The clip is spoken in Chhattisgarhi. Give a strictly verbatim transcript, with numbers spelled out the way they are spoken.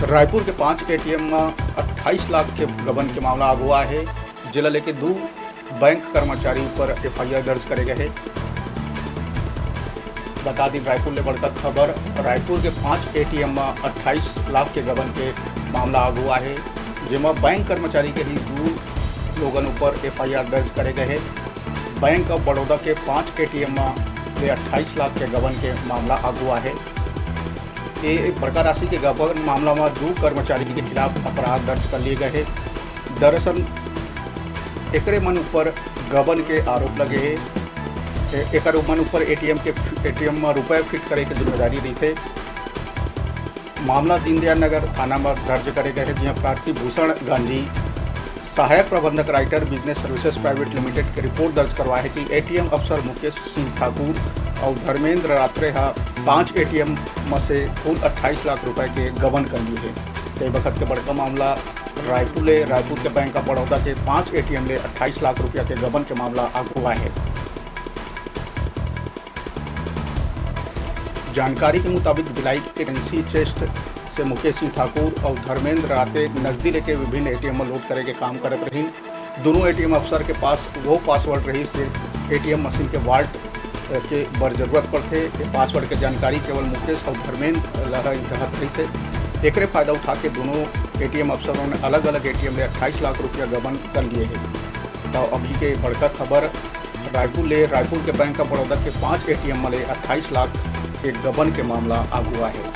रायपुर के पांच एटीएम म अट्ठाईस लाख के गबन के मामला आगू आए हे, जेला लेके दू बैंक कर्मचारी ऊपर एफआईआर दर्ज करे गए हे। बता दी, रायपुर ले बड़का खबर, रायपुर के पांच एटीएम म अट्ठाईस लाख के गबन के मामला आगू आए हे, जेमा बैंक कर्मचारी के ही दू लोगन ऊपर एफआईआर दर्ज करे गए हे। बैंक ऑफ बड़ौदा के पांच एटीएम म ले अट्ठाईस लाख के गबन के मामला आगू आए हे। ये एक बड़का राशि के गबन मामला म दू कर्मचारी के खिलाफ अपराध दर्ज कर लिए गए हे। दरअसल एकरे मन ऊपर गबन के आरोप लगे हे। ए-, एकर मन ऊपर एटीएम के, एटीएम म रुपए फिट करे के जिम्मेदारी रहिथे। मामला दीनदयाल नगर थाना म दर्ज करे गए हे, जिहां प्रार्थी भूषण गांधी, सहायक प्रबंधक writer, business services private limited के रिपोर्ट दर्ज करवाए हे कि एटीएम अफसर मुकेश सिंह ठाकुर अउ धर्मेंद्र रात्रे ह पांच एटीएम म से कुल अट्ठाईस लाख रुपए के गबन कर लिए हे। कई बखत के बड़का मामला रायपुर ले, रायपुर के बैंक ऑफ बड़ौदा के पांच एटीएम ले अट्ठाईस लाख रुपया के गबन के मामला आगू आए हे। जानकारी के मुताबिक भिलाई के एजेंसी चेस्ट से मुकेश सिंह ठाकुर अउ धर्मेंद्र राते नकदी लेके विभिन्न एटीएम म लोड करे के काम करत रहिन। दोनों एटीएम अफसर के पास वो पासवर्ड रहिस जे एटीएम मशीन के वॉल्ट के बर जरूरत पड़थे। ये पासवर्ड के जानकारी केवल मुकेश अउ धर्मेंद्र ल ही रहत रहिस हे। एकरे फायदा उठा के दोनों एटीएम अफसरों ने अलग-अलग एटीएम ले अट्ठाईस लाख रुपया गबन कर लिए हे। तो अभी के बड़का खबर, रायपुर ले, रायपुर के बैंक ऑफ बड़ौदा के पांच एटीएम म ले अट्ठाईस लाख के गबन के मामला आगू आए हे।